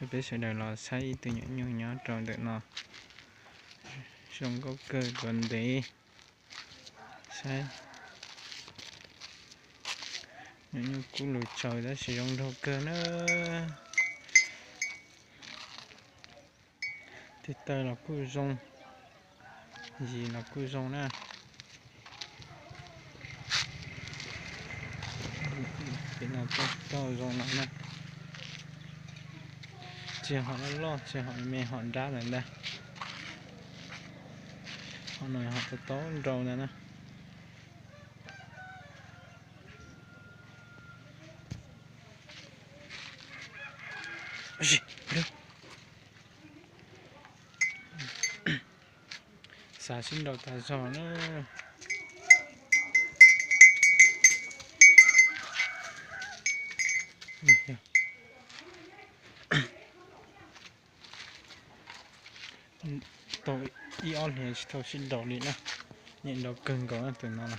Peb sawv daws los saib ib tug nyuam nyuj nyob rau ntawm no, zoo nkauj kawg nkaus ntev. Saib, nyuam nyuj kub lug tsaws tab sis zoo nraug kawg na. Tes taw los kuj zoo, yim los kuj zoo na. Pem no kuj zoo no na. Tsis hom loj loj, tsis hom me, hom nrab lawm ntag. Hom no hom tau tau nrau ntag na. Xav sib nraus tas zog na. Tau ib ob hlis tsis tau sib nraus li na. Nyem nraus kawg nkaus na tus no na.